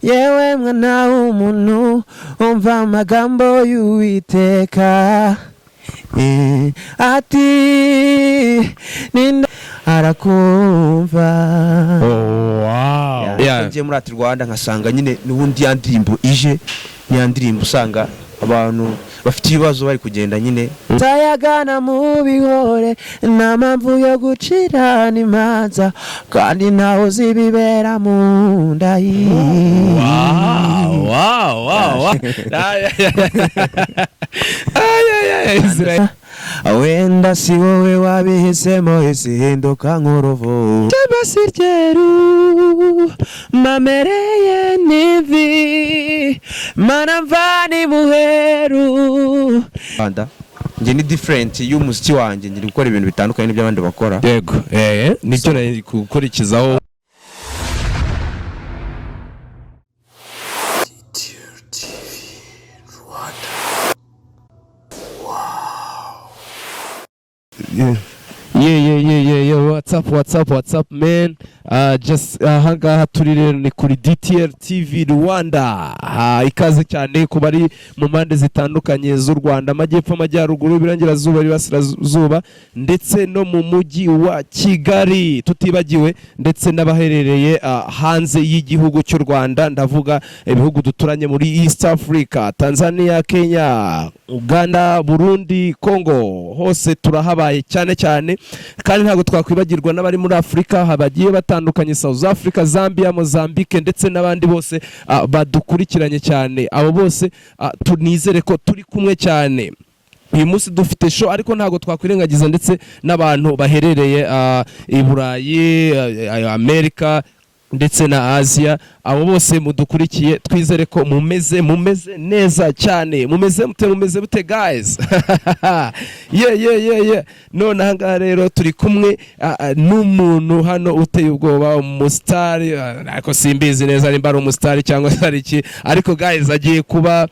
Yewe mwana w'umuntu, umva amagambo y'Uwiteka. Ati ninda arakumva. Wow. Yeah. Ngiye muri Art Rwanda nkasanga nyine n'ubundi ya ndirimbo ije, ni ya ndirimbo usanga abantu bafite ibibazo bari kugenda nyine. Tayagana mu bihore, nta mpamvu yo gucirana imanza, kandi ntawe uzi ibibera mu nda. Wow. Ay, ay, ay. Ay, ay, ay, Israel. Wenda si wowe wabihisemo, isi ihinduka nk'uruvu cyangwa ryeru mamereye n'ivi mana mvani muheru. Rwanda njye ni different y'umuziki wanjye, ngiri gukora ibintu bitandukanye n'ibyo abandi bakora. Yego, nicyo nari gukurikizaho. Yeah, what's up, what's up, what's up, man? Just ahangaha turi rero ni kuri DTL TV Rwanda. Ikaze cyane ku bari mu mpande zitandukanye z'u Rwanda, amajyepfo, amajyaruguru, iburengerazuba, iburasirazuba, ndetse no mu mujyi wa Kigali, tutibagiwe ndetse n'abaherereye hanze y'igihugu cy'u Rwanda, ndavuga ibihugu duturanye muri East Africa, Tanzania, Kenya, Uganda, Burundi, Congo, hose turahabaye cyane cyane. Kandi ntabwo twakwibagirwa n'abari muri Afurika bagiye batandukanye, South Africa, Zambia, Mozambique, ndetse n'abandi bose badukurikiranye cyane. Abo bose tunizere ko turi kumwe cyane. Uyu munsi dufite show, ariko ntabwo twakwirengagiza ndetse n'abantu baherereye i Burayi, Amerika ndetse na Aziya. Abo bose mudukurikiye, twizere ko mumeze neza cyane. Mumeze mute? Mumeze mute, guys? Yeah. None aha ngaha rero turi kumwe n'umuntu hano uteye ubwoba, umusitari, ariko simbizi neza nimba ari umusitari cyangwa se ari iki, ariko guys agiye kuba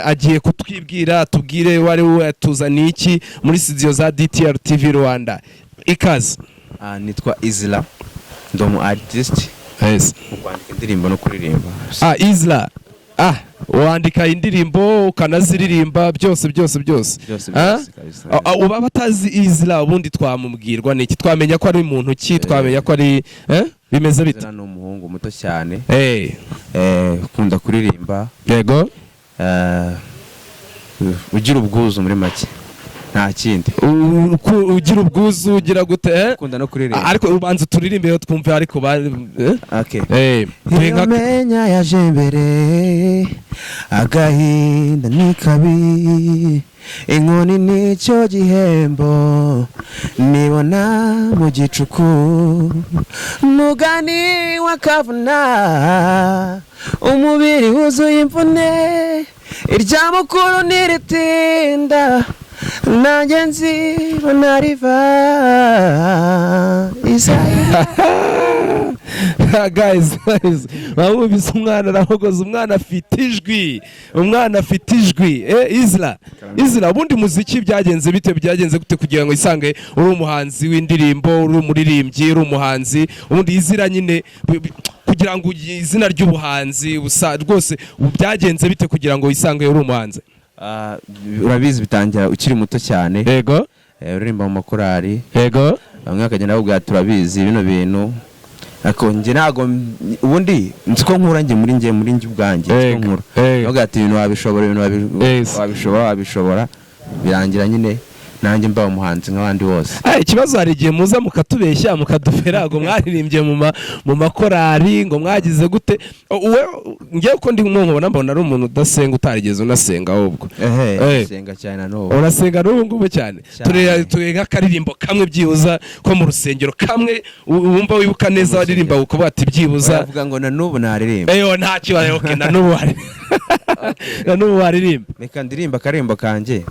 agiye kutwibwira, tubwire uwo ari we, tuzaniye iki muri studio za DTR TV Rwanda. Ikaze. Nitwa Izla, ndi umu artist mu kwandika indirimbo no kuririmba. Izla, wandika indirimbo ukanaziririmba, byose byose byose? Byose. Ah? Byose kabisa. Uba batazi Izla, ubundi twamubwirwa niki? Twamenya ko ari muntu ki? Twamenya ko ari bimeze bite? Izla ni umuhungu muto cyane, ukunda kuririmba, ugira ubwuzu muri make, nta kindi. Ugira ubwuzu, ugira gute? Ukunda no kuririmba. Ariko ubanza uturirimbe twumve, ariko ba Okay. Turi Iyo menya yaje mbere, agahinda ni kabi, inkoni nicyo gihembo nibona mu gicuku, mugani w'akavuna, umubiri wuzuye imvune, irya mukuru ntiritinda, nanjye nzibona riva Isaiah. Guys, guys, bamwumvise, umwana arahogoza, umwana afite ijwi, umwana afite ijwi. Izla, Izla, ubundi muziki byagenze bite? Byagenze gute kugira ngo isange uri umuhanzi w'indirimbo, uri umuririmbyi, uri umuhanzi? Ubundi Izla nyine kugira ngo ugire izina ry'ubuhanzi busa rwose, byagenze bite kugira ngo wisange uri umuhanzi? Urabizi bitangira ukiri muto cyane. Uririmba mu makorari, bamwe bakagenda bakubwira, turabizi bino bintu, ariko njye ntabwo ubundi nzi ko nkura, njye muri njye ubwanjye nzi ko nkura. Bavuga ati ibintu wabishobora, ibintu wabishobora, wabishobora, birangira nyine nanjye mba umuhanzi nk'abandi bose. Ikibazo, hari igihe muza mukatubeshya, mukadufera ngo mwaririmbye mu makorari, ngo mwagize gute. Uwe ngewe uko ndi nkubona, mbona ari umuntu udasenga, utarigeze unasenga ahubwo. Ehe, senga cyane na n'ubu. Urasenga n'ubu ngubu cyane? Cyane. Turebe nk'akaririmbo kamwe byibuza ko mu rusengero, kamwe wumva wibuka neza, waririmba ukuvuga ati byibuza. Baravuga ngo na n'ubu naririmba. Eyo, nta kibazo, okay, na n'ubu na n'ubu waririmba. Reka ndirimba akaririmbo kanjye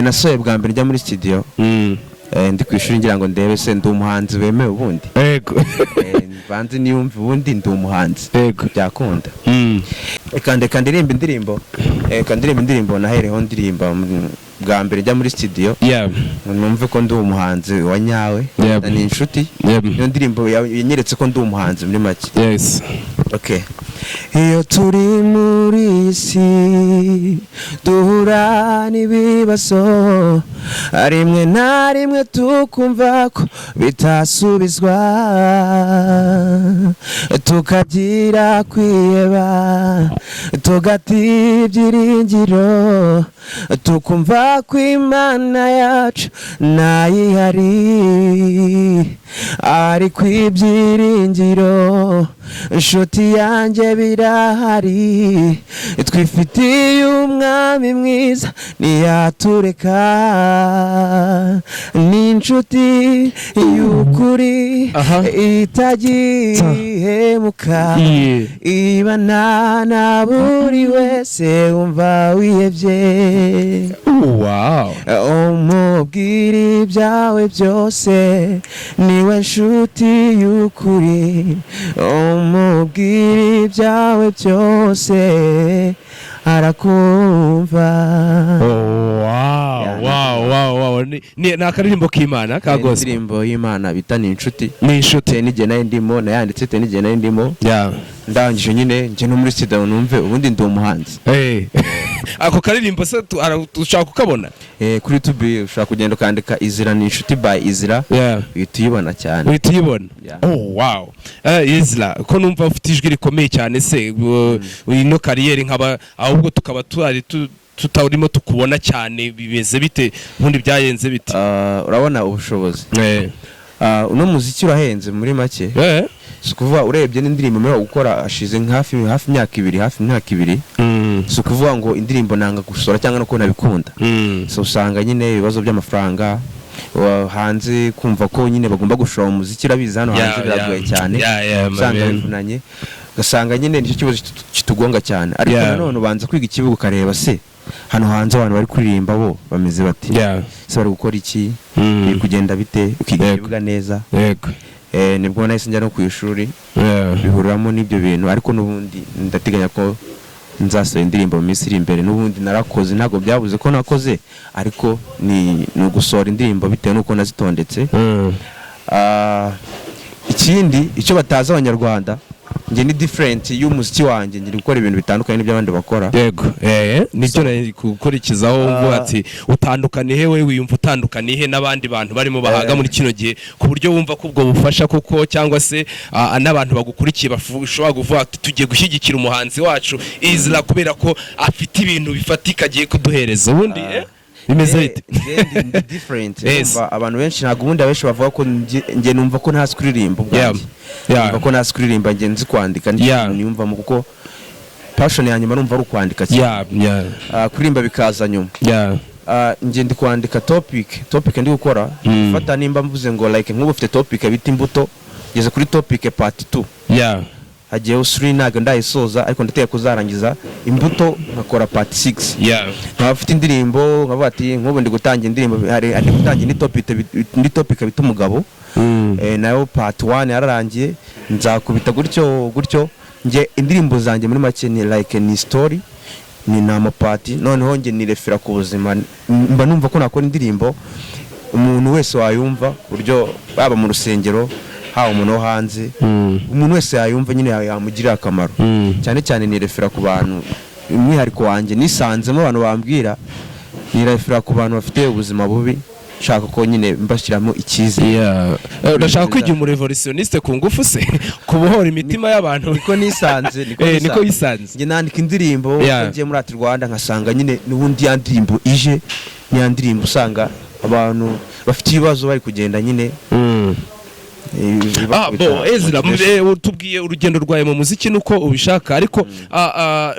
nasohoye bwa mbere njya muri studio, ndi ku ishuri, ngira ngo ndebe se ndi umuhanzi wemewe ubundi. Mbanze niyumve ubundi ndi umuhanzi. Byakunda. Reka ndirimba indirimbo, reka ndirimba indirimbo nahereho ndirimba bwa Bwa mbere njya muri studio numve ko ndi umuhanzi wa nyawe. Ni Inshuti. Niyo ndirimbo yanyeretse ko ndi umuhanzi muri make. Okay. Iyo turi muri iyi si duhura n'ibibazo, rimwe na rimwe tukumva ko bitasubizwa, tukagira kwiheba, tugata ibyiringiro, tukumva ko Imana yacu ntayihari. Ariko ibyiringiro, inshuti yanjye, birahari. Twifitiye Umwami mwiza, ntiyatureka, ni inshuti y'ukuri itagihemuka, ibana na buri wese wumva wihebye. Umubwira ibyawe byose, niwe nshuti y'ukuri. Umubwira ibyawe byose, arakumva. Oh, wow. Wow. Ni akaririmbo k'Imana ka gospel. Indirimbo y'Imana bita Ni Inshuti. Ni Inshuti. Bitewe n'igihe nari ndimo nayanditse, bitewe n'igihe nari ndimo. Ndangije nyine njye no muri studio numve ubundi ndi umuhanzi. Hey. Ako karirimbo se dushaka kukabona? Kuri YouTube ushobora kugenda ukandika Izira Ni Inshuti by Izira, uhita uyibona cyane. Uhita uyibona. Yeah. Oh wow. Ezra, ko numva ufite ijwi rikomeye cyane se, ino carrière nkaba ahubwo tukaba tuhari tutarimo tukubona cyane, bimeze bite? Ubundi byayenze bite? Urabona ubushobozi. Uno muziki urahenze muri make. Si ukuvuga, urebye n'indirimbo mperuka gukora hashize nka hafi imyaka 2, hafi imyaka 2. Si ukuvuga ngo indirimbo nanga gusohora cyangwa no ko nabikunda. So usanga nyine ibibazo by'amafaranga hanze, kumva ko nyine bagomba gushora mu muziki, urabizi hano hanze biragoye cyane. Usanga man. bivunanye, ugasanga nyine nicyo kibazo kitugonga cyane. Ariko nanone ubanza kwiga ikibuga, ukareba se hano hanze abantu bari kuririmba bo bameze bati, se bari gukora iki, biri kugenda bite, ukiga ikibuga neza. Nibwo nahise njya no ku ishuri, bihuriramo n'ibyo bintu. Ariko n'ubundi ndateganya ko nzasohora indirimbo mu minsi iri imbere. N'ubundi narakoze, ntabwo byabuze ko nakoze, ariko ni ugusohora indirimbo bitewe n'uko nazitondetse. Ikindi icyo batazi Abanyarwanda, njye ni different y'umuziki wanjye, ngiri gukora ibintu bitandukanye n'ibyo abandi bakora. Yego, nicyo nari gukurikizaho mvuga ati utandukanye he, we wiyumva utandukanye he n'abandi bantu barimo bahaga muri kino gihe, ku buryo wumva ko ubwo bufasha koko, cyangwa se n'abantu bagukurikiye bashobora kuvuga ati tugiye gushyigikira umuhanzi wacu Ezra kubera ko afite ibintu bifatika agiye kuduhereza ubundi, bimeze bite? Njye ndi different. Urumva, abantu benshi ntabwo, ubundi abenshi bavuga ko njye numva ko ntazi kuririmba ubwanjye. Numva ko ntazi kuririmba, njye nzi kwandika, nicyo kintu niyumvamo, kuko passion yanjye mba numva ari ukwandika cyane. Kuririmba bikaza nyuma. Njye ndi kwandika topic ndi gukora, fata nimba mvuze ngo like nk'ubu ufite topic bita Imbuto, ngeze kuri topic part 2, hagiyeho 3, ntabwo ndayisoza, ariko ndateganya kuzarangiza Imbuto nkakora part 6. Nkaba mfite indirimbo nkavuga ati nk'ubu ndi gutangira indirimbo, hari gutangira indi topic bita Umugabo. Nayo part 1 yararangiye, nzakubita gutyo gutyo. Njye indirimbo zanjye muri make ni like ni story, ni amapati. Noneho njye nirefera ku buzima, mba numva ko nakora indirimbo umuntu wese wayumva, ku buryo haba mu rusengero, haba umuntu wo hanze, umuntu wese yayumva nyine yamugirira akamaro. Cyane cyane nirefera ku bantu, umwihariko wanjye nisanzemo abantu bambwira, nirefera ku bantu bafite ubuzima bubi, nshaka ko nyine mbashyiramo icyizere. Yeah. Urashaka kwigira umurevolutionniste ku ngufu se, kubohora imitima y'abantu? Niko nisanze, niko. Niko yisanze. Njye nandika indirimbo, ngiye muri Art Rwanda nkasanga nyine n'ubundi ya ndirimbo ije, ni ya ndirimbo usanga abantu bafite ibibazo bari kugenda nyine ibakubita Bo Ezra, motivation. Utubwiye urugendo rwawe mu muziki nuko ubishaka, ariko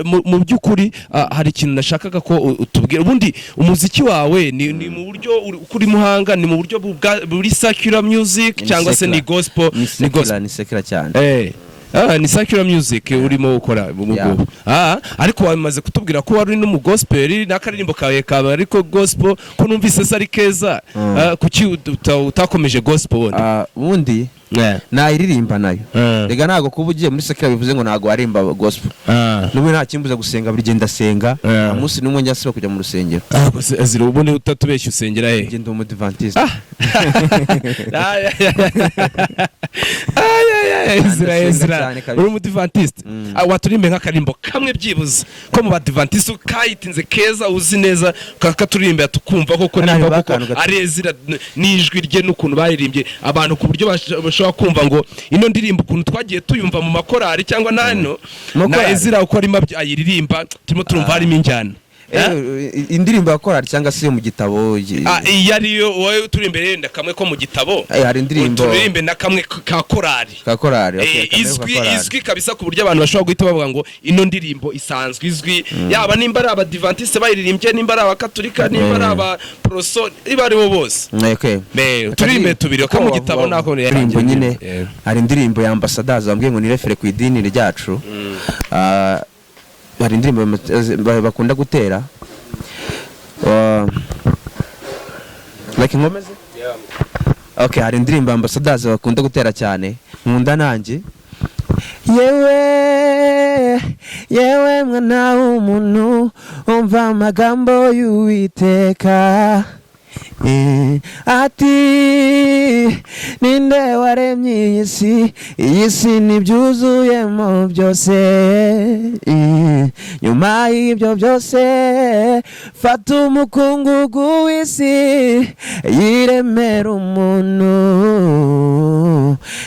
mu by'ukuri hari ikintu nashakaga ko utubwira. Ubundi umuziki wawe ni mu buryo uko uri muhanga, ni mu buryo buri secular music Ni cyangwa se ni secular. gospel? Ni Ni gospel. secular, ni secular cyane. Ni secular music urimo ukora ubu ngubu. Ariko wamaze kutubwira ko wari no mu gospel n'akaririmbo kawe kaba ariko gospel, ko numvise se ari keza. Kuki utakomeje gospel wundi? Ubundi Nayiririmba nayo. Rega ntabwo kuba ugiye muri secular bivuze ngo ntabwo waririmba gospel. N'ubu nta kimbuza gusenga, buri gihe ndasenga. Nta munsi n'umwe njya nsiba kujya mu rusengero. Ah, gusa Ezra, ubundi utatubeshya, usengera he? Njye ndi umudivantiste. Ay, ay, ay. Ay, ay, ay, Ezra. Ndasenga Ezra, cyane kabisa. uri umudivantiste? Mm. Ah, waturirimbe nk'akarimbo kamwe byibuze ko mu badivantiste kayitinze keza, uzi neza, katuririmbira tukumva koko Hano nimba hariho koko akantu gato. ari Ezra n'ijwi rye n'ukuntu baririmbye abantu, ku buryo bashobora kumva ngo ino ndirimbo ukuntu twagiye tuyumva mu makorari cyangwa na hano na Makorari? Ezra uko arimo ayiririmba, turimo turumva harimo injyana. Eh, indirimbo ya korali cyangwa se yo mu gitabo? Ah, iyo ariyo wowe turi imbere, yenda kamwe ko mu gitabo. Eh, hari indirimbo Turirimbe na kamwe ka korali. Ka korali, okay, Eh, kamwe ka izwi korali. Izwi kabisa, ku buryo abantu bashobora guhita bavuga ngo ino ndirimbo isanzwe izwi, yaba nimba ari abadivantiste bayiririmbye, nimba ari abakaturika, nimba ari abaporoso, niba ari bo bose. Okay. Turirimbe tubiri ko mu gitabo nako. Indirimbo nyine, hari indirimbo ya Ambassadors bambwiye ngo nirefere ku idini ryacu. Ah, hari indirimbo bakunda gutera. Ah, like nkomeze? Okay, hari indirimbo Ambassadors bakunda gutera cyane nkunda nanjye: Yewe, yewe mwana w'umuntu, umva amagambo y'Uwiteka. Ati: "Ninde waremye iyi si, iyi si n'ibyuzuyemo byose? Nyuma y'ibyo byose, fata umukungugu w'isi, yiremera umuntu.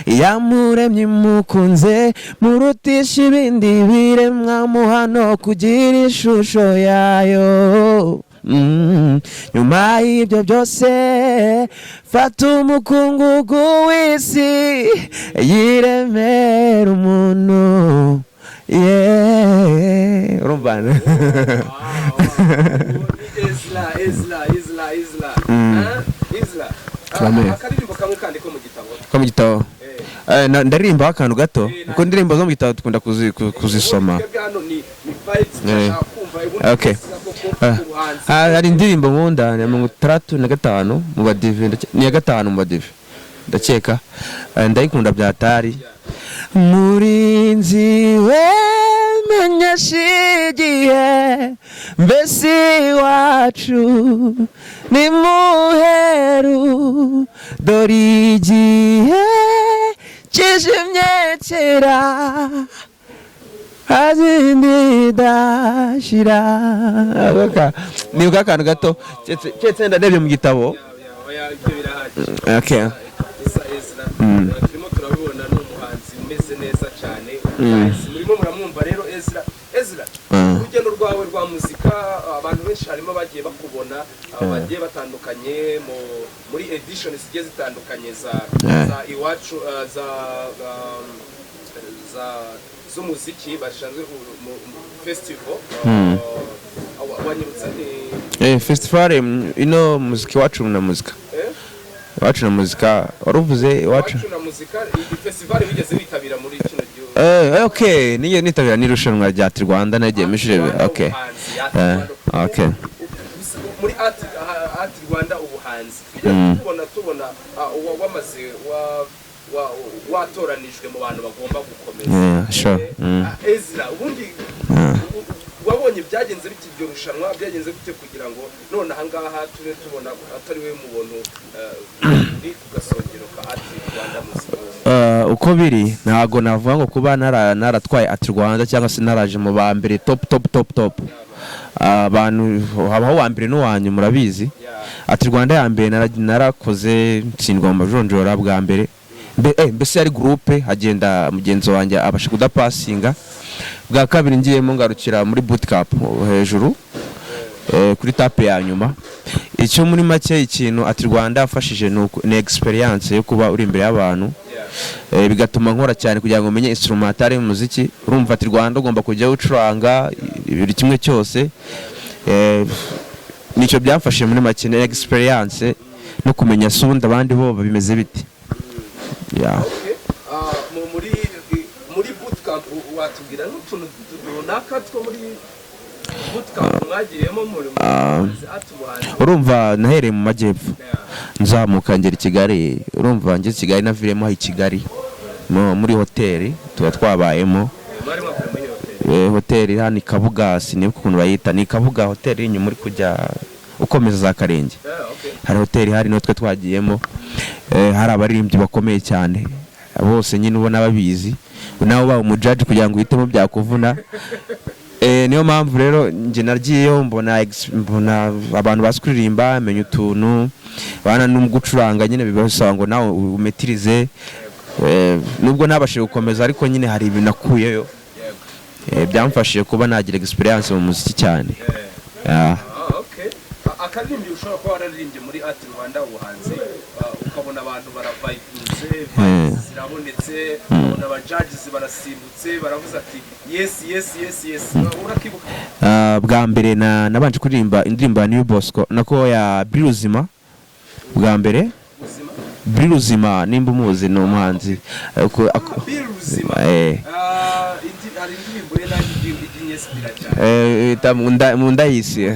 Yamuremye imukunze, murutisha ibindi biremwa, muha no kugira ishusho yayo. Nyuma y'ibyo byose, fata umukungugu w'isi, yiremera umuntu." Yeah. Urumva? Ezra, Ezra, Ezra, Ezra. Ezra. Clameur. Akaririmbo kamwe kandi ko mu gitabo. Ko mu gitabo? Ndaririmbaho akantu gato, kuko indirimbo zo mu gitabo dukunda kuzisoma. Twebwe hano ni vibes, turashaka kumva ubundi Ezra koko ubuhanzi. Ah, hari indirimbo nkunda, ni 65 mu badive, ni iya gatanu mu badive ndakeka. Ndayikunda byatari. Murinzi we, menyesha igihe, mbese iwacu ni muheru? Dore igihe kijimye kera azindi dashira. Nibuka akantu gato, keretse ndarebye mu gitabo. Oya, ibyo birahagije. Okay. Esa Ezra, turimo turabibona, ni umuhanzi umeze neza cyane. Guys, murimo muramwumva rero Ezra. Ezra, urugendo rwawe rwa muzika, abantu benshi harimo bagiye bakubona, bagiye batandukanye muri edition zigiye zitandukanye za za iwacu, za z'umuziki bashanzwe mu festival. Wanyibutsa ni Festival ino muziki iwacu na muzika. Eh? Iwacu na muzika waruvuze, iwacu. Iwacu na muzika, iyi festival wigeze witabira muri kino gihugu? Okay, niyo nitabira n'irushanwa rya Art Rwanda nagiye mishire, okay. Okay. Muri Art Rwanda ubuhanzi tujya tubona wamaze watoranijwe mu bantu bagomba gukomeza. Yeah, sure. Ezra, ubundi wabonye byagenze bite iryo rushanwa, byagenze gute kugira ngo none ahangaha tube tubona atari we mubontu uri ku gasongero ka Art Rwanda muzika? Uko biri, ntabwo navuga ngo kuba naratwaye Art Rwanda cyangwa se naraje mu ba mbere, top top top top. Abantu habaho uwa mbere n'uwa nyuma, murabizi. Art Rwanda ya mbere narakoze ntsindwa mu majonjora bwa mbere. Mbese yari groupe, hagenda mugenzi wanjye abasha kudapasinga. Bwa kabiri ngiyemo ngarukira muri bootcamp hejuru, kuri étape ya nyuma. Icyo muri make ikintu Art Rwanda yafashije ni experience yo kuba uri imbere y'abantu. Bigatuma nkora cyane kugira ngo menye instrumental y'umuziki. Urumva Art Rwanda ugomba kujya ucuranga buri kimwe cyose. Nicyo byamfashije muri make, ni experience no kumenya se ubundi abandi bo bimeze bite. Yeah. Okay. Ah, muri bootcamp watubwira n'utuntu runaka two muri Bootcamp mwagiyemo muri ati ubuhanzi? Urumva nahereye mu majyepfo, nzamuka ngera i Kigali. Urumva ngeze i Kigali, naviremo aho i Kigali muri hoteli tuba twabayemo. Mwari mwavuye muri hoteli? Hoteli hano i Kabuga, sinibuka ukuntu bayita, ni Kabuga hoteli iri inyuma uri kujya ukomeza za Karenge. Hari hoteli hari natwe twagiyemo. Hari abaririmbyi bakomeye cyane bose nyine ubona babizi, nawe uba umujudge kugira ngo uhitemo byakuvuna. Niyo mpamvu rero njye nagiyeyo mbona abantu bazi kuririmba, menya utuntu bana no gucuranga nyine bibasaba ngo nawe umetirize. Nubwo ntabashije gukomeza, ariko nyine hari ibintu nakuyeyo byamfashije kuba nagira experience mu muziki cyane. Yeah. Ah, okay. Akaririmbyi ushobora kuba wararirimbye muri Art Rwanda ubuhanzi, ukabona abantu baravibinze, vibes zirabonetse, ukabona aba judges barasimbutse, baravuze ati: Yes." Urakibuka? Ah, bwa mbere nabanje kuririmba indirimbo ya New Bosco, nako ya Biruzima bwa mbere. Buzima? Biruzima, nimba umuzi, ni umuhanzi. Bill Ruzima. Eh. Ah, hari indirimbo ye nanjye ijya inyinspira cyane. Ita mu nda y'isi.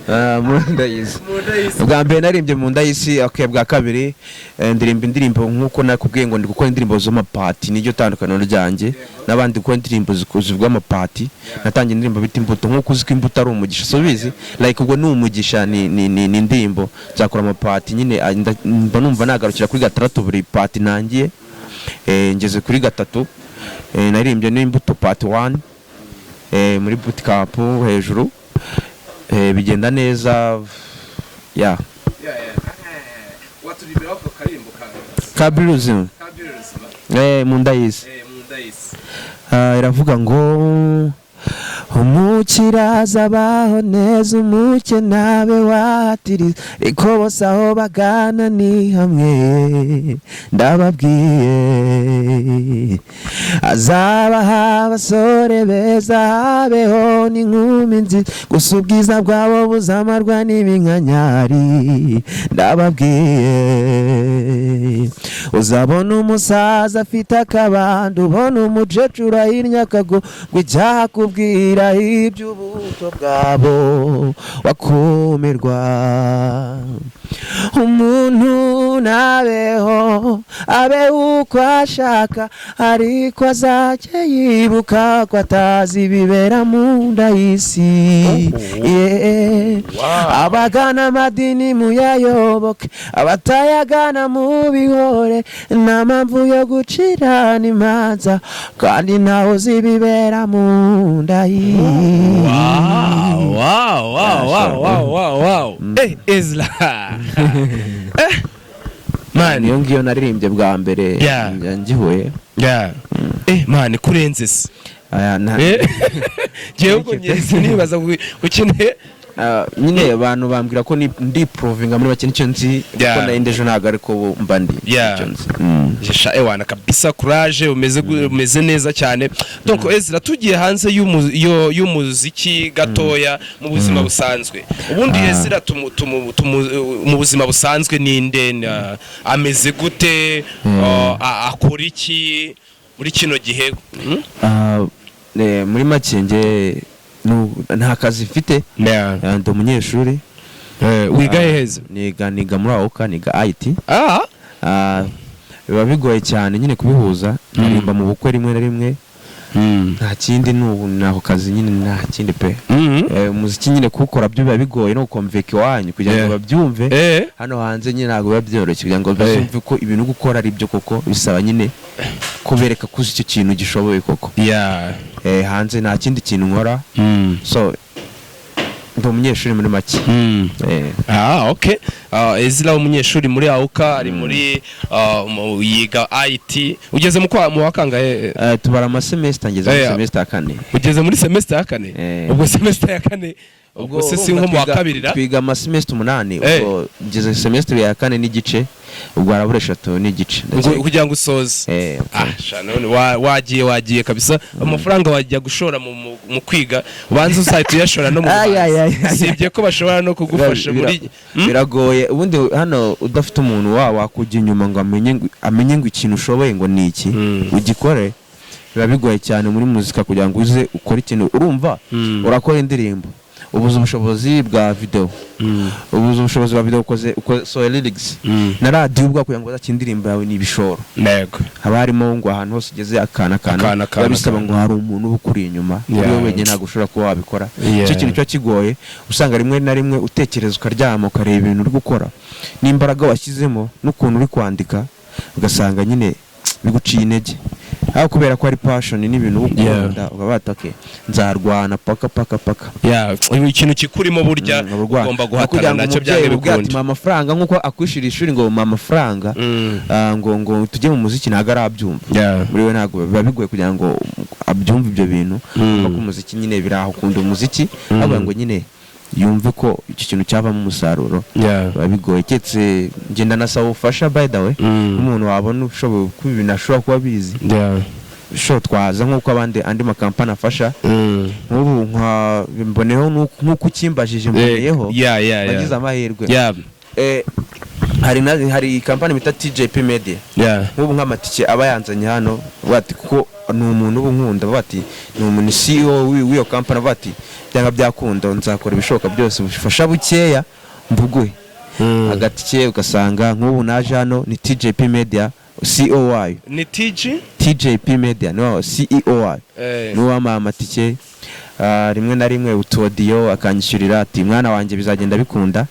Ah, mu nda y'isi. Mu nda y'isi. Bwa mbere naririmbye mu nda y'isi. Okay, bwa kabiri ndirimba indirimbo nk'uko nakubwiye ngo ndi gukora indirimbo z'amapati, niryo tandukaniro ryanjye n'abandi, gukora indirimbo zivuga amapati. Natangiye indirimbo bita imbuto, nk'uko uzi ko imbuto ari umugisha, so ubizi, like ubwo ni umugisha, ni indirimbo nzakora amapati nyine. Mba numva nagarukira kuri gatandatu buri part ntangiye. Ngeze kuri gatatu. Naririmbye n'imbuto part 1 muri bootcamp hejuru, bigenda neza, yeah. Yeah. Waturimbira ako karirimbo ka Ka Biruzima? Ka Bill Ruzima. Mu nda y'isi. Mu nda y'isi. Ah, iravuga ngo: umukire abaho neza, umukene abe wahatiriza, ariko bose aho bagana ni hamwe. Ndababwiye, azabaha abasore beza, habeho n'inkumi nziza, gusa ubwiza bwabo buzamarwa n'ibinkanyari. Ndababwiye, uzabona umusaza afite akabando, ubona umukecuru ahinnye akaguru, ngo icyakubwira iby'ubuto bwabo wakumirwa. Umuntu nabeho, abe uko ashaka, ariko azajye yibuka ko atazi ibibera mu nda y'isi. Yeah. Abagana amadini muyayoboke, abatayagana mubihore, nta mpamvu yo gucirana imanza kandi ntawe uzi ibibera mu nda y'isi. Wow. Ezra, man. Niyo ngiyo naririmbye bwa mbere ngihuye. Yeah. Man, kurenze se. Aya, Jewe ubwo nyese nibaza ukeneye. Ah, nyine abantu bambwira ko ndi provinga muri make, nicyo nzi ko nari ndejo ntabwo ariko ubu mba ndi. Nicyo nzi. Sha ewana kabisa, courage, umeze neza cyane. Donc Ezra, tugiye hanze y'umuziki gatoya, mu buzima busanzwe ubundi, Ezra mu buzima busanzwe ninde? Ameze gute? Akora iki muri kino gihe? Ah, muri make nge nta kazi mfite. Ah, ndi umunyeshuri. Wiga Ah, heza? Niga muri AUCA, niga IT. Ah. Ah, biba bigoye cyane nyine kubihuza. Naririmba mu bukwe rimwe na rimwe, nta kindi, n'ubu ni ako kazi nyine, nta kindi pe. Umuziki nyine kuwukora byo biba bigoye no gukomveka iwanyu kugira ngo babyumve. Hano hanze nyine ntabwo biba byoroshye kugira ngo bazumve ko ibintu gukora ari byo koko, bisaba nyine kubereka ko uzi icyo kintu gishoboye koko. Hanze nta kindi kintu nkora, so ndi umunyeshuri muri make. Ah, okay. Ezra umunyeshuri muri AUCA, ari muri yiga IT. Ugeze mu wa kangahe? Tubara amasemesita, ngeze muri semesita ya kane. Ugeze muri semester ya kane? Eh. Ubwo semester ya kane, ubwo se si nko mu wa kabiri ra? Twiga amasemesita 8. Eh. Ubwo ngeze semesitiri ya kane n'igice, ubwo harabura eshatu n'igice, ndakeka. Kugira ngo usoze. Okay. Ah, sha none wagiye kabisa, amafaranga wajya gushora mu kwiga ubanza uzahita uyashora no mu Ay, ay, ay, buhanzi. ay. Sibye ko bashobora no kugufasha muri Biragoye ubundi hano udafite umuntu wa wakujya inyuma ngo amenye ngo ikintu ushoboye ngo ni iki, ugikore. Biba bigoye cyane muri muzika kugira ngo uze ukore ikintu, urumva, urakora indirimbo, ubuze ubushobozi bwa video, ubuze ubushobozi bwa video, ukoze ukosoye lyrics, na radiyo ubwa kugira ngo bazakine indirimbo yawe ni ibishoro. Haba harimo ngo ahantu hose ugeze akana akana, Akana, akana, biba bisaba akana. ngo hari umuntu uba ukuri inyuma. Uri wenyine ntabwo ushobora kuba wabikora. Icyo kintu kiba kigoye, usanga rimwe na rimwe utekereza, ukaryama, ukareba ibintu uri gukora n'imbaraga washyizemo n'ukuntu uri kwandika, ugasanga nyine biguciye intege. Ariko kubera ko ari passion n'ibintu uba ukunda, ukaba wati: "Okay, nzarwana paka paka paka." Yeah, ikintu kikurimo burya Urwana. ugomba Aho kugira guhatana ngo nacyo umubyeyi byange ubwe ati: bikunda. "Mpa amafaranga," nk'uko akwishyura ishuri ngo mpa amafaranga, ngo tujye mu muziki, ntabwo arabyumva. Muri we ntabwo, biba bigoye kugira ngo abyumve ibyo bintu, kuko umuziki nyine biraho, ukunda umuziki, avuga ngo nyine yumve ko icyo kintu cyavamo umusaruro, biba bigoye, keretse ngenda nasaba ubufasha, by the way, nk'umuntu wabona ushoboye kuba ibintu ashobora kuba abizi, sho twaza nk'uko abandi andi makampani afasha. Nk'ubu nka mboneyeho, nk'uko ukimbajije, mboneyeho, nagize amahirwe. Hari kampani bita TJP Media. Nk'ubu nk'amatike aba yanzanye hano, bati kuko ni umuntu uba unkunda, bati ni umuntu CEO w'iyo kampani, bati byanga byakunda nzakora ibishoboka byose, ubufasha bukeya mbuguhe agatike. Ugasanga nk'ubu naje hano ni TJP Media, CEO wayo. Ni TG? TJP Media niwe CEO wayo, niwe wampaye amatike. Rimwe na rimwe utuodiyo akanyishyurira, ati: "Mwana wanjye, bizagenda bikunda."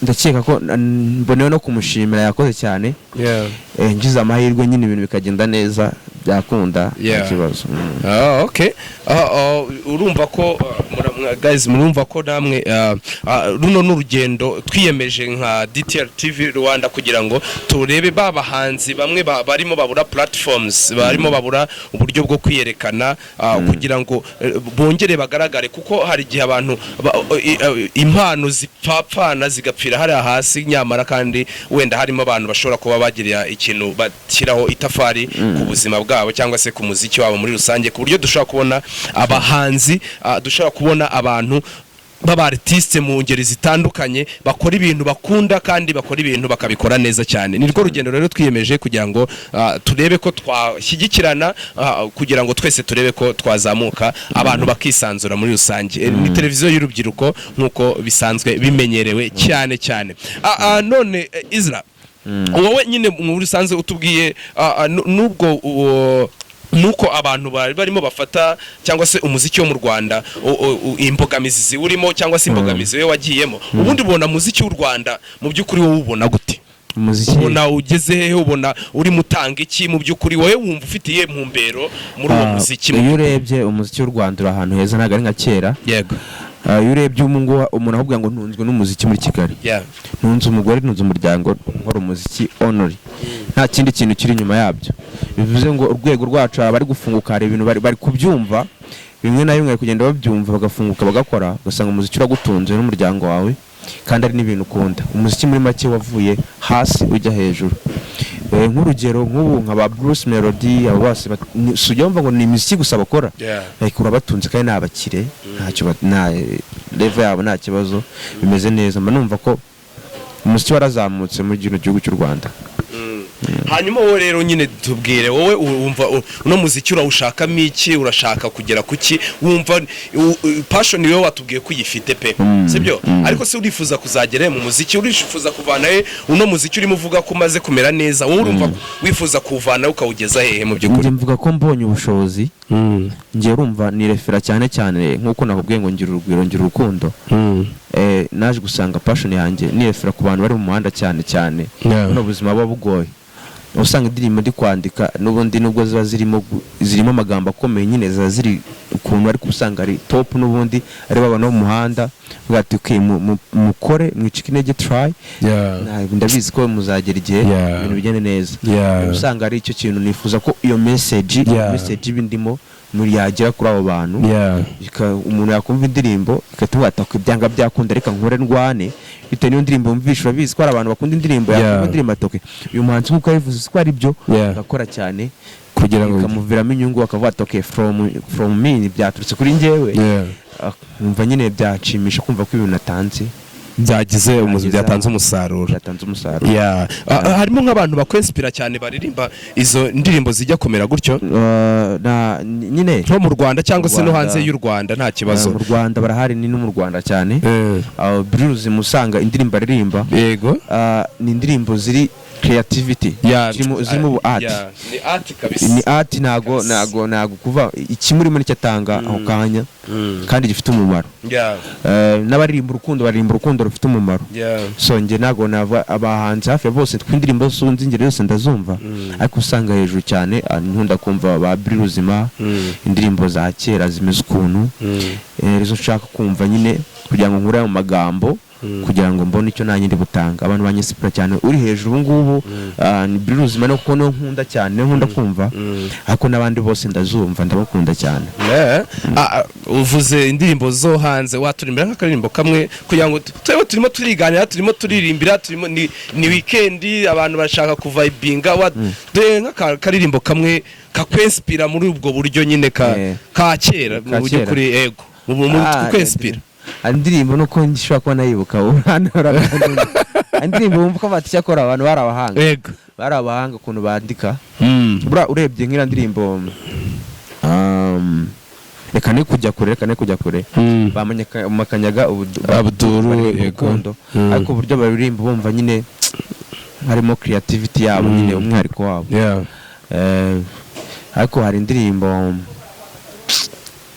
Ndakeka ko mboneyeho no kumushimira, yakoze cyane. Ngize amahirwe nyine ibintu bikagenda neza, byakunda, nta kibazo. Ah, okay. Urumva ko guys, murumva ko namwe runo n'urugendo twiyemeje nka DTR TV Rwanda kugira ngo turebe ba bahanzi bamwe barimo babura platforms, barimo babura uburyo bwo kwiyerekana, kugira ngo bongere bagaragare, kuko hari igihe abantu impano zipfapfana zigapfira hariya hasi, nyamara kandi wenda harimo abantu bashobora kuba bagirira ikintu bashyiraho itafari ku buzima bwabo cyangwa se ku muziki wabo muri rusange, ku buryo dushobora kubona abahanzi, dushobora kubona abantu b'aba artiste mu ngeri zitandukanye bakora ibintu bakunda kandi bakora ibintu bakabikora neza cyane. Ni rwo rugendo rero twiyemeje kugira ngo turebe ko twashyigikirana, kugira ngo twese turebe ko twazamuka, abantu bakisanzura muri rusange. Ni televiziyo y'urubyiruko nk'uko bisanzwe bimenyerewe cyane cyane. None Izra, wowe nyine muri rusange utubwiye nubwo nuko abantu bari barimo bafata cyangwa se umuziki wo mu Rwanda, imbogamizi ziwurimo cyangwa se imbogamizi we wagiyemo, ubundi ubona umuziki w'u Rwanda mu by'ukuri wowe ubona gute? Umuziki? Ubona ugeze hehe? Ubona urimo utanga iki mu by'ukuri? Wowe wumva ufite iyihe ntumbero muri uwo muziki? Iyo urebye umuziki w'u Rwanda uri ahantu heza, ntabwo ari nka kera. Iyo urebye ubu ngubu umuntu akubwira ngo ntunzwe n'umuziki muri Kigali, ntunze umugore, ntunze umuryango, nkora umuziki only, nta kindi kintu kiri inyuma yabyo, bivuze ngo urwego rwacu bari gufunguka, hari ibintu bari kubyumva bimwe na bimwe, bari kugenda babyumva, bagafunguka, bagakora, ugasanga umuziki uragutunze n'umuryango wawe kandi ari n'ibintu ukunda. Umuziki muri make wavuye hasi ujya hejuru. Nk'urugero nk'ubu nka ba Bruce Melody, abo bose si ujya wumva ngo ni imiziki gusa bakora, like urabatunze kandi ni abakire, ntacyo nta level yabo, nta kibazo, bimeze neza. Mba numva ko umuziki warazamutse muri kino gihugu cy'u Rwanda. Hanyuma wowe rero nyine tubwire, wowe wumva uno muziki urawushakamo iki? Urashaka kugera ku ki? Wumva passion wowe watubwiye ko uyifite pe, sibyo? Ariko se urifuza kuzagera he mu muziki? Urifuza kuvana he uno muziki urimo uvuga ko umaze kumera neza? Wowe urumva wifuza kuwuvana ukawugeza hehe mu by'ukuri? Njye mvuga ko mbonye ubushobozi, njye urumva nirefera cyane cyane nk'uko nakubwiye ngo ngira urugwiro, ngira urukundo. Naje gusanga passion yanjye nirefera ku bantu bari mu muhanda cyane cyane. Buno buzima buba bugoye, usanga indirimbo ndi kwandika n'ubundi nubwo ziba zirimo amagambo akomeye nyine, ziba ziri ukuntu, ariko usanga ari top n'ubundi ari babana bo mu muhanda, bavuga ati: "Okay, mukore, mwicike intege, try." Ndabizi ko muzagera igihe ibintu bigende neza. Usanga ari icyo kintu nifuza ko iyo message, message iba indimo muri yagera kuri abo bantu, umuntu yakumva indirimbo igahita ati: "Ibyanga byakunda, reka nkore ndwane," bitewe n'iyo ndirimbo yumvisha. Urabizi ko hari abantu bakunda indirimbo, yakumva indirimbo ati: "Okay, uyu muhanzi nk'uko yabivuze ko ari byo," agakora cyane kugira ngo bikamuviramo inyungu, akavuga ati: "Okay, from me, byaturutse kuri njyewe." Nkumva nyine byanshimisha kumva ko ibintu natanze Byagize Byagize byatanze umusaruro. Byatanze umusaruro. Yeah. Harimo nk'abantu bakwinspira cyane baririmba izo ndirimbo zijya kumera gutyo? Nyine Nko mu Rwanda cyangwa se no Rwanda. hanze y'u Rwanda, nta kibazo. Mu Rwanda barahari, ni no mu Rwanda cyane. Bruce usanga indirimbo aririmba ni indirimbo ziri creativity, zirimo ubu art. Yeah, ni art kabisa. Ni art, ntago Kabisa. ntago kuva ikimurimo nicyo atanga ako kanya kandi gifite umumaro. N'abaririmba urukundo baririmba urukundo rufite umumaro. So njye ntago navuga abahanzi hafi ya bose, tw'indirimbo zunze ingeri zose ndazumva, ariko usanga hejuru cyane nkunda kumva ba Ruzima, indirimbo za kera zimeze ukuntu, izo nshaka kumva nyine kugira ngo nkure mu magambo, kugira ngo mbone icyo nanjye ndi butanga. Abantu banyinspira cyane uri hejuru ubu ngubu ni Ruzima, no kuko niyo nkunda cyane, niyo nkunda kumva, ariko n'abandi bose ndazumva, ndabakunda cyane. Uvuze indirimbo zo hanze, waturirimbira nk'akaririmbo kamwe kugira ngo twebwe turimo turiganira, turimo turirimbira, turimo ni weekend, abantu bashaka kuvibinga, dore nk'akaririmbo kamwe kakwinspira muri ubwo buryo nyine ka ka kera mu Ka buryo kera. kuri ego mu kukwinspira. Hari indirimbo nuko nshobora kuba nayibuka ubu, hano hari indirimbo wumva ko bati cyakora abantu bari abahanga, bari abahanga ukuntu bandika. Buriya urebye nk'iriya ndirimbo, reka ne kujya kure, reka ne kujya kure, Makanyaga Abduru, baririmba yego. urukundo, ariko uburyo baririmba bumva nyine harimo creativity yabo, nyine umwihariko wabo. Ariko hari indirimbo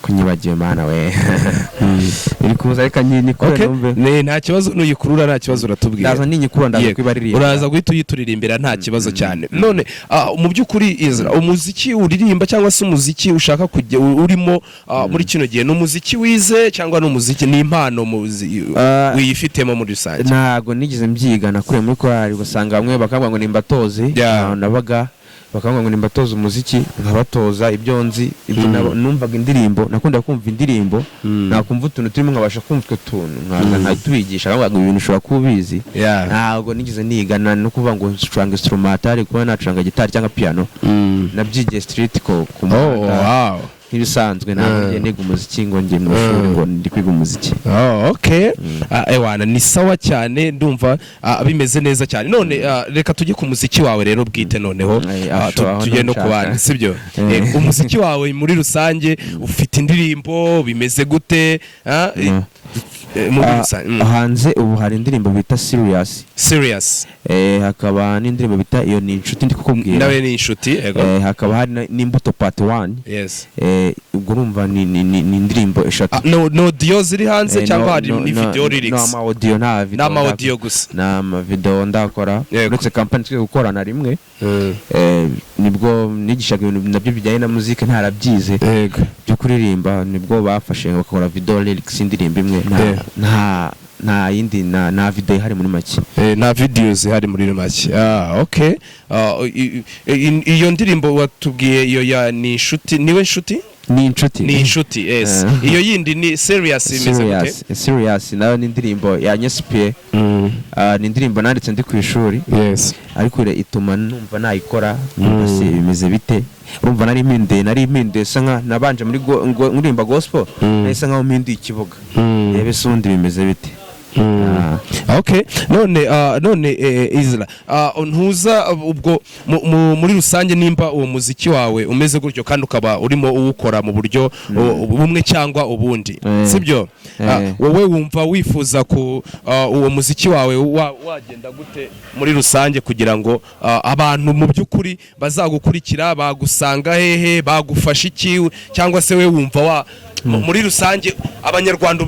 kunyibagiwe, mana we, iri kuza, reka nyikure numve. Nta kibazo, nuyikurura nta kibazo, uratubwira. Ndaza ninyikura, ndaza kuyibaririmbira. Uraza guhita uyituririmbira, nta kibazo cyane. None mu by'ukuri Ezra, umuziki uririmba cyangwa se umuziki ushaka kujya urimo muri kino gihe, ni umuziki wize cyangwa ni umuziki ni impano wiyifitemo muri rusange? Ntago nigeze mbyiga. Nakuriye muri korali, ugasanga bamwe bakavuga ngo nimbatoze. Aho nabaga bakavuga ngo nimbatoze umuziki, nkabatoza ibyo nzi, ibyo numvaga indirimbo. Nakunda kumva indirimbo, nakumva utuntu turimo nkabasha kumva utwo tuntu, nkaza nkatubigisha, bakavuga ngo ibintu ushobora kuba ubizi. Ntabwo nigeze niga no kuvuga ngo ncuranga instrumental, kuba nacuranga gitari cyangwa piano. Nabyigiye street ko ku muhanda nk'ibisanzwe. Ntabwo ngiye niga umuziki ngo njye mu ishuri ngo ndi kwiga umuziki. Oh, okay. Ewana ni sawa cyane, ndumva bimeze neza cyane. None reka tujye ku muziki wawe rero bwite noneho. Aho Tujye no ku nshaka. bandi, sibyo? Umuziki wawe muri rusange, ufite indirimbo, bimeze gute? Muri rusange. Hanze ubu hari indirimbo bita Serious. Serious. Hakaba n'indirimbo bita iyo ni inshuti ndi kukubwira. Nawe ni inshuti, yego. Hakaba hari n'imbuto part 1. Ubwo urumva ni indirimbo eshatu. No audio ziri hanze cyangwa No, hari no, ni no, video no, lyrics? No, ama audio, nta video. N'ama audio gusa. Nta ma video ndakora, uretse company twiga gukorana rimwe. Nibwo nigishaga ibintu nabyo bijyanye na muzike, ntarabyize byo kuririmba, nibwo bafashe bakora video lyrics indirimbo imwe. Nta nta yindi, nta video ihari muri make. Nta video zihari muri make. Okay. Iyo ndirimbo watubwiye, iyo ya ni inshuti, niwe inshuti? Ni inshuti. Ni inshuti, yes. Iyo yindi ni Serious, imeze gute? Serious, Serious nayo ni indirimbo yanyinspiye. Ni indirimbo nanditse ndi ku ishuri, ariko ituma numva nayikora, numva se bimeze bite. Urumva nari mpinduye sa nka nabanje muri nguririmba gospel, nahise nkaho mpinduye ikibuga, rebe se ubundi bimeze bite. Okay, none Ezra, ntuza ubwo muri rusange, nimba uwo muziki wawe umeze gutyo kandi ukaba urimo uwukora mu buryo bumwe cyangwa ubundi, sibyo? Wowe wumva wifuza ku uwo muziki wawe wagenda gute muri rusange, kugira ngo abantu mu by'ukuri bazagukurikira, bagusanga hehe, bagufasha iki, cyangwa se we wumva wa muri rusange abanyarwanda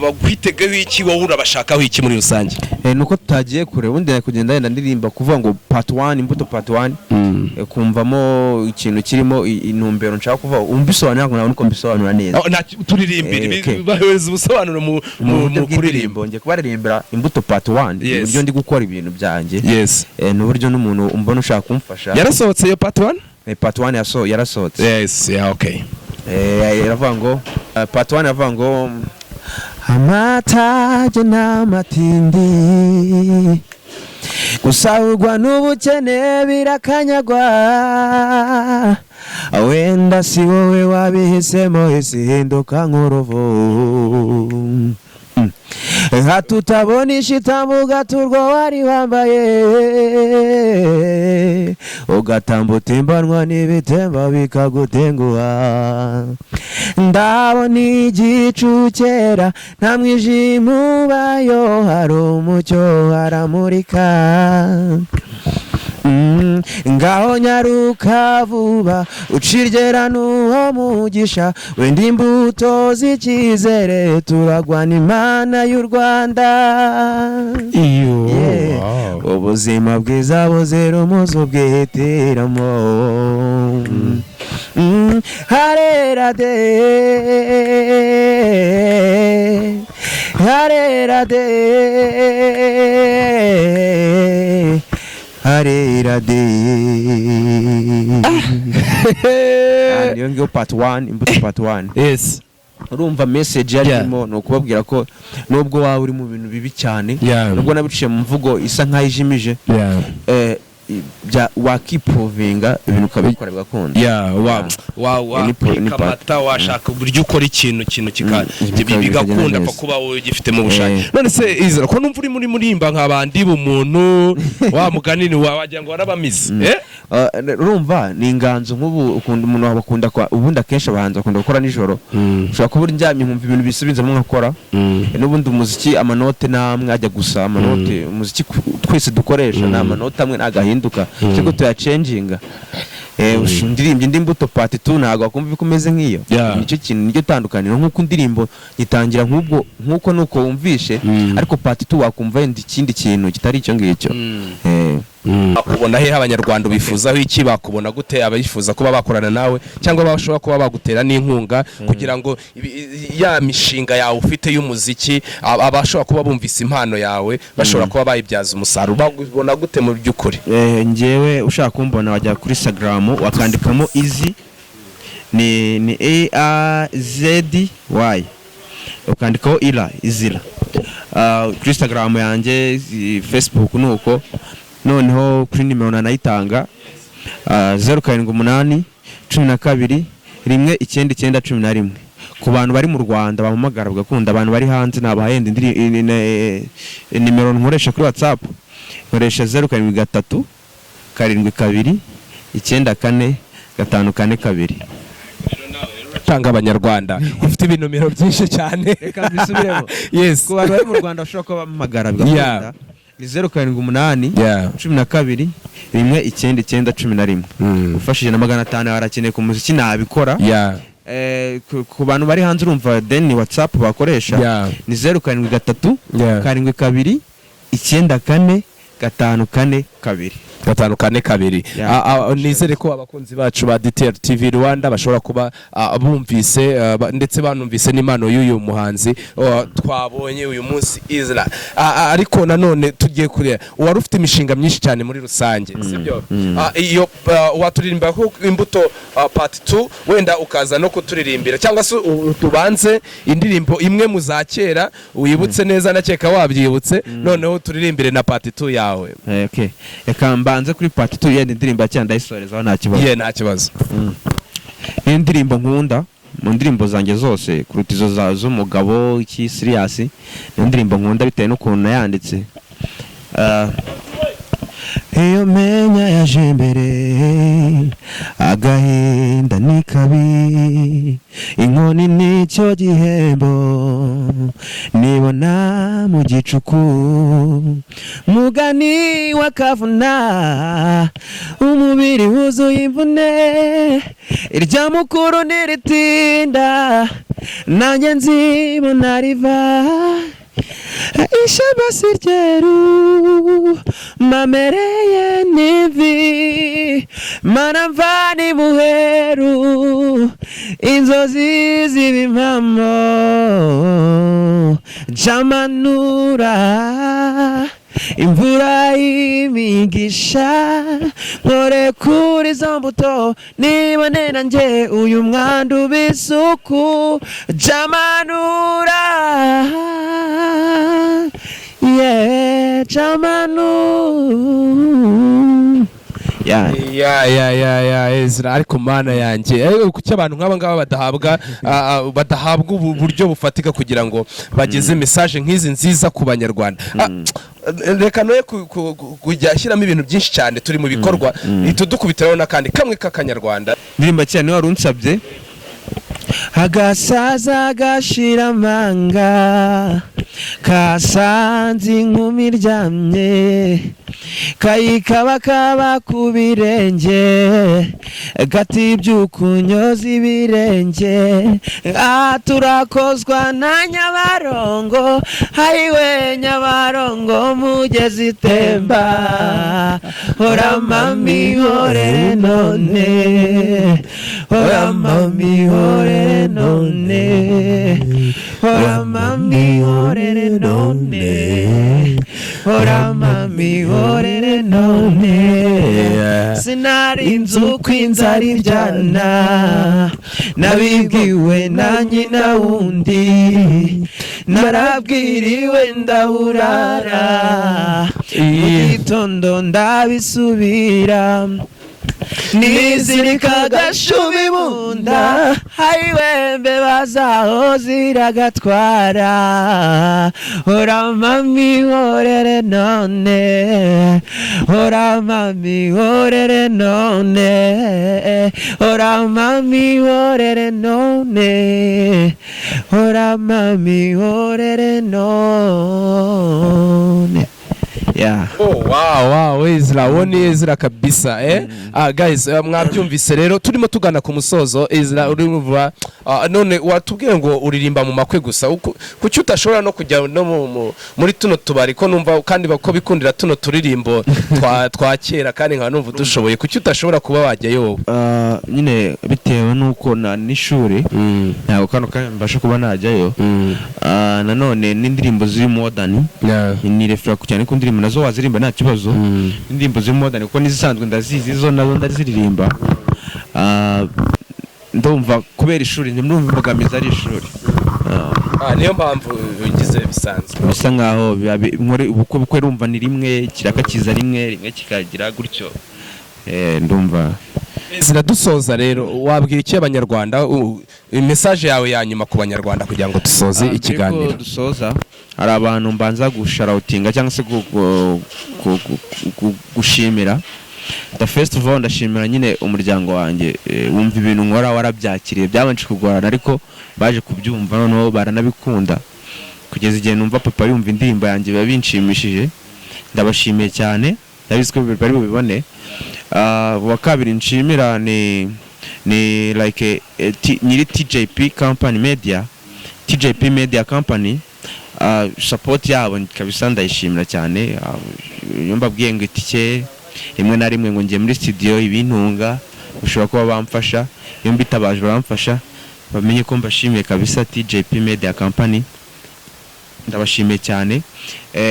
bakwitegeho iki, wowe urabashakaho iki muri rusange? Nuko tutagiye kure, ubundi nari kugenda yenda ndirimba kuvuga ngo part 1, imbuto part 1, kumvamo ikintu kirimo intumbero nshaka kuvuga, umbisobanura ntabwo nabona uko mbisobanura neza. Oh, turirimbire. Okay. Bahereza ubusobanuro mu mu buryo mu kuririmba. bw'indirimbo, ngiye kubaririmbira imbuto part 1, uburyo ndi gukora ibintu byanjye, n'uburyo n'umuntu umbona ushaka kumfasha. Yarasohotse iyo part 1? Part 1 yarasohotse. Yes, yeah, okay. Iravuga ngo part 1 iravuga ngo amatage n'amatindi gusahurwa n'ubukene birakanyagwa, wenda si wowe wabihisemo, isi ihinduka nk'uruvu. Nka tutabona ishitambo turwo wari wambaye, ugatambuka utimbanwa n'ibitemba bikagutenguha. Ndabona igicu cyera, nta mwijima ubayo, hari umucyo haramurika. Ngaho nyaruka vuba uciryera n'uwo mugisha, wenda imbuto z'icyizere turagwana Imana y'u Rwanda. Iyo. Yeah. Wow. Ubuzima bwiza buzira umuze ubwihitiramo. Harera de, harera de, harera de. Ah, niyo ngiyo part 1, imbuto part 1. Yes. Urumva message yarimo ni ukubabwira ko nubwo waba uri mu bintu bibi cyane, nubwo nabiciye mu mvugo isa nk'ayijimije, wakiprovinga ibintu ukabikora bigakunda. Yeah, wa wa Ni ni part. amata washaka uburyo ukora ikintu bigakunda neza. Pfa kuba wowe ugifitemo ubushake. Eh. None se Izra, ko numva uri muri murimba nk'abandi bumuntu wa mugani ni wagira ngo warabamize, eh? Urumva ni inganzo nk'ubu ukunda umuntu bakunda ubundi akenshi abahanzi bakunda gukora nijoro. Ushobora kuba uryamye nkumva ibintu bisubizamo nkakora. N'ubundi umuziki amanote namwe ajya gusa amanote, umuziki twese dukoresha ni amanote amwe nagahinduka, cyangwa tuyacenjinga. Indirimbo indi mbuto part 2 ntabwo wakumva ko umeze nk'iyo. Nicyo kintu, nicyo tandukaniro, nk'uko indirimbo gitangira nk'ubwo nk'uko nuko wumvishe, ariko part 2 wakumva yenda ikindi kintu kitari icyo ngicyo. Bakubona hehe abanyarwanda bifuzaho iki? Bakubona gute abifuza kuba bakorana nawe cyangwa bashobora kuba bagutera n'inkunga kugira ngo ya mishinga yawe ufite y'umuziki, abashobora kuba bumvise impano yawe bashobora kuba bayibyaza umusaruro, bakubona gute mu by'ukuri? Njyewe ushaka kumbona wajya kuri Instagram wakandikamo Easy ni A A Z Y, ukandikaho Ira Izira. Kuri Instagram yanjye, Facebook nuko. Noneho kuri nimero nanayitanga, 078 12 1 99 11. Ku bantu bari mu Rwanda bampamagara bagakunda, abantu bari hanze nabahenda nimero nkoresha kuri WhatsApp, nkoresha 073 72 94 5 4 2. Tanga abanyarwanda ufite ibinomero byinshi cyane. Reka mbisubiremo. Yes. Ku bantu bari mu Rwanda bashobora kuba bampamagara bigakunda, ni 078 12 1 99 11. Ufashije na 500 barakeneye ku muziki nabikora. Ku bantu bari hanze urumva then ni WhatsApp bakoresha, ni 073 72 94 5 4 2. 5 4 2. Yeah. Nizere ko abakunzi bacu ba DTR TV Rwanda bashobora kuba bumvise, ndetse banumvise n'impano y'uyu muhanzi twabonye uyu munsi Izra. Ariko nanone tugiye kureba wari ufite imishinga myinshi cyane muri rusange, sibyo? Iyo waturirimba ko imbuto part 2, wenda ukaza no kuturirimbira cyangwa se tubanze indirimbo imwe mu za kera wibutse neza, nakeka wabyibutse, noneho turirimbire na part 2 yawe. Okay, reka mbanze kuri part 2, yenda indirimbo ya kera ndayisorezaho nta kibazo. Ye, nta kibazo. Ni indirimbo nkunda mu ndirimbo zanjye zose kuruta izo z'umugabo iki serious, ni indirimbo nkunda bitewe n'ukuntu nayanditse. Iyo menya yaje mbere, agahinda ni kabi, inkoni nicyo gihembo nibona mu gicuku, mugani wakavuna umubiri wuzuye imvune, irya mukuru ntiritinda nanjye nzibona riva, ishamba si ryeru mamereye n'ivi, mana mvani muheru inzozi z'ibimpamo, jamanura imvura y'imigisha, nkore kuri izo mbuto nibone nanjye uyu mwandu bisuku, jamanura, yeah, jamanura. Yeah. Ya, Ezra, ariko Mana yanjye, kuki abantu nk'aba ngaba badahabwa ubu buryo bufatika kugira ngo bageze message nk'izi nziza ku Banyarwanda? Reka noye kujya ashyiramo ibintu byinshi cyane, turi mu bikorwa, itudukubitiraho n'akandi kamwe k'Akanyarwanda. Ndirimba cyane wari unsabye. Agasaza gashira amanga kasanze inkumi iryamye, kayikabakaba ku birenge, gatibyuka unyoza ibirenge. Ah, turakozwa na Nyabarongo, hayiwe Nyabarongo, mugezi itemba. Hora mami horere none, hora mami horere none, hora mami horere none, hora mami horere none. Sinari nzi uko inzara iryana, nabibwiwe na nyina wundi, narabwiriwe ndaburara, mu gitondo ndabisubira, nizirika agashumi mu nda, hayiwembe bazaho ziragatwara. Hora mami horere none, hora mami horere none, hora mami horere none, hora mami horere none. Yeah. Oh, wow, Ezra, uwo ni Ezra kabisa, eh? Ah, guys, mwabyumvise rero, turimo tugana ku musozo. Ezra, urumva, none watubwiye ngo uririmba mu makwe gusa. Kuki utashobora no kujya no muri tuno tubari, ko numva kandi bako bikundira tuno turirimbo twa kera, kandi nkaba numva udushoboye? Kuki utashobora kuba wajyayo wowe? Nyine bitewe n'uko na n'ishuri ntabwo kano kanya mbasha kuba najyayo. Nanone n'indirimbo ziri modern ni refera cyane ku ndirimbo nazo waziririmba nta kibazo. Indirimbo ziri modern, kuko n'izisanzwe ndazizi, zo nazo ndaziririmba. Ndumva kubera ishuri, ndumva imbogamizi ari ishuri. Niyo mpamvu ugize bisanzwe. Bisa nkaho biba nkore ubukwe, bukwe rumva ni rimwe, kiraka kiza rimwe rimwe, kikagira gutyo. Ndumva. Ziradusoza rero, wabwira iki Abanyarwanda, message yawe ya nyuma ku Banyarwanda kugira ngo dusoze Mbere ikiganiro? ko dusoza, hari abantu mbanza gushoutinga cyangwa se gushimira. The first of all, ndashimira nyine umuryango wanjye, wumva ibintu nkora warabyakiriye. Byabanje kugorana, ariko baje kubyumva, noneho baranabikunda, kugeza igihe numva papa yumva indirimbo yanjye, biba binshimishije. Ndabashimiye cyane, ndabizi ko bari bubibone. Uwa kabiri nshimira ni like nyiri TJP Company Media, TJP Media Company. Support yabo kabisa ndayishimira cyane. Iyo mbabwiye ngo itike rimwe na rimwe ngo ngiye muri studio ibintunga, ushobora kuba bamfasha. Iyo mbitabaje baramfasha. Bamenye ko mbashimiye kabisa. TJP Media Company, ndabashimiye cyane.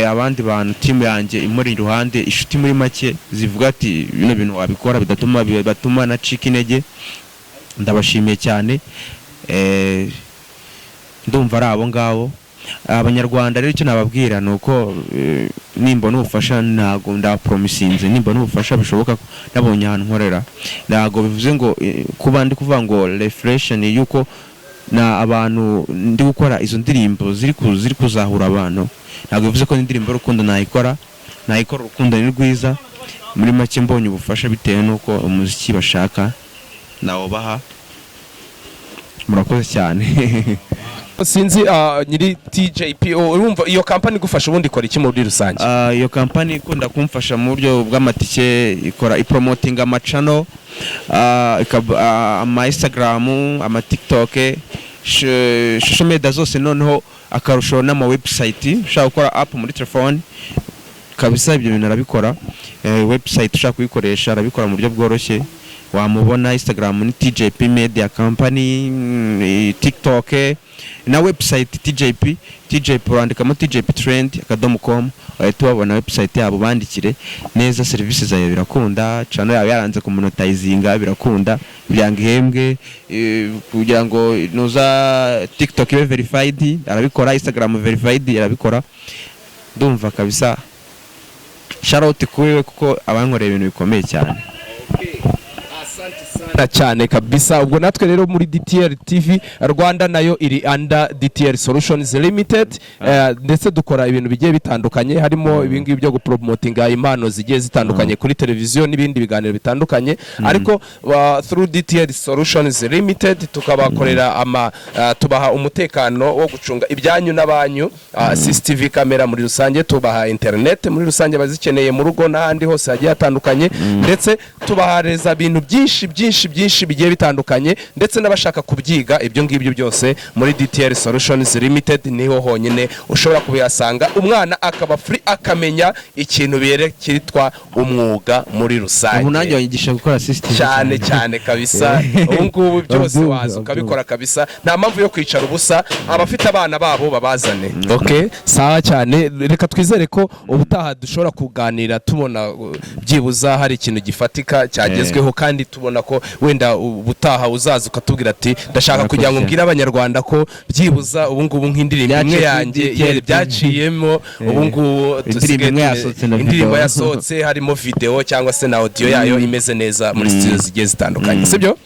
Abandi bantu, team yanjye imuri iruhande, inshuti muri make zivuga ati bino bintu wabikora, bidatuma batuma nacika intege, ndabashimiye cyane. Ndumva ari abo ngabo. Abanyarwanda rero, icyo nababwira ni uko nimbona ubufasha, ntabwo ndapromisinze, nimbona ubufasha bishoboka ko nabonye ahantu nkorera, ntabwo bivuze ngo kuba ndi kuvuga ngo reflection yuko na abantu ndi gukora izo ndirimbo ziri kuzahura abantu, ntabwo bivuze ko n'indirimbo y'urukundo nayikora. Urukundo ni rwiza. Muri make, mbonye ubufasha bitewe n'uko umuziki bashaka nawubaha. Murakoze cyane. Sinzi, nyiri TJP, urumva iyo company igufasha ubundi ikora iki muri rusange? Iyo kampani ikunda kumfasha mu buryo bw'amatike, ikora ipromotinga amachannel, ama Instagram, ama TikTok, social media zose, noneho akarushaho n'ama website. Ushaka gukora app muri telefone kabisa, ibyo bintu arabikora. Website ushaka kuyikoresha arabikora mu buryo bworoshye. Wamubona Instagram ni TJP Media Company, TikTok na website TJP, TJP urandikamo tjptrend.com, wahita ubabona website yabo, bandikire neza serivisi zayo, birakunda. Channel yawe yaranze kumonetizinga, birakunda kugira ngo ihembwe, kugira ngo nuza TikTok ibe verified arabikora, Instagram verified arabikora. Ndumva kabisa shout out kuri we kuko abankoreye ibintu bikomeye cyane. Asante cyane kabisa. Ubwo natwe rero muri DTL TV Rwanda, nayo iri under DTL Solutions Limited, ndetse dukora ibintu bigiye bitandukanye, harimo ibingibi byo gupromotinga impano zigiye zitandukanye kuri televiziyo n'ibindi biganiro bitandukanye. Ariko through DTL Solutions Limited tukabakorera ama tubaha umutekano wo gucunga ibyanyu n'abanyu, CCTV camera muri rusange, tubaha internet muri rusange abazikeneye mu rugo n'ahandi hose hagiye hatandukanye, ndetse tubahereza ibintu byinshi byinshi byinshi bigiye bitandukanye, ndetse n'abashaka kubyiga. Ibyo ngibyo byose muri DTL Solutions Limited niho honyine ushobora kubihasanga, umwana akaba free, akamenya ikintu bere cyitwa umwuga muri rusange. Ubu nanjye wanyigisha gukora CCTV. Cyane cyane kabisa. Ubu ngubu byose Urabyumva, waza ukabikora kabisa, nta mpamvu yo kwicara ubusa. Abafite abana babo babazane. Okay, sawa cyane. Reka twizere ko ubutaha dushobora kuganira tubona byibuza hari ikintu gifatika cyagezweho, kandi tubona ko wenda ubutaha uzaza ukatubwira ati: "Ndashaka Murakoze. kugira ngo mbwire Abanyarwanda ko byibuza ubu ngubu nk'indirimbo imwe Byaciye kuri yanjye DTL. Byaciyemo, ubu ngubu Indirimbo dusigaye imwe yasohotse na indirimbo video." yasohotse harimo video cyangwa se na audio yayo imeze neza muri studio zigiye zitandukanye, sibyo?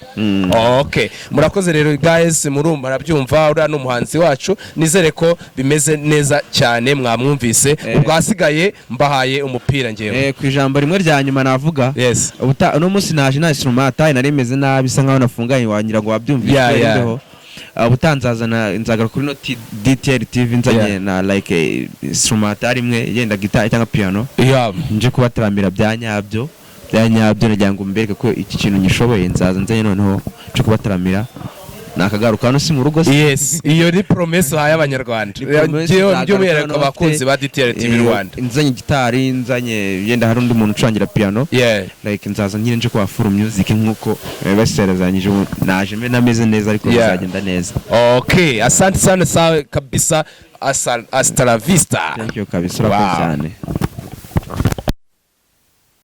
Okay, murakoze rero guys, murumva, murabyumva, uriya ni umuhanzi wacu. Nizere ko bimeze neza cyane, mwamwumvise. Ubwo hasigaye mbahaye umupira ngewe. Ku ijambo rimwe rya nyuma navuga, uno munsi naje nta instrumental, nari meze nabi, bisa nkaho nafunganye, wagira ngo wabyumvise imbeho. Ubutaha nzazana, nzagaruka kuri no DTL TV nzanye na like instrumental imwe, yenda gitari cyangwa piano, nje kubataramira bya nyabyo, bya nyabyo. Nagira ngo mbereke ko iki kintu nyishoboye. Nzaza nzanye noneho nje kubataramira, nakagaruka. Hano si mu rugo se? Yes, iyo ni promesse uhaye Abanyarwanda. Ni promesse, Njyewe nzagaruka by'umwihariko noneho abakunzi ba DTL TV Rwanda. Nzanye gitari, nzanye yenda hari undi muntu ucurangira piano, like nzaza nyine nje kwa full music nkuko basezeranyije. Ubu naje mbe nameze neza, ariko bizagenda neza. Okay, asante sana, sawa kabisa. Hasta la vista. Thank you kabisa, urakoze Wow. cyane.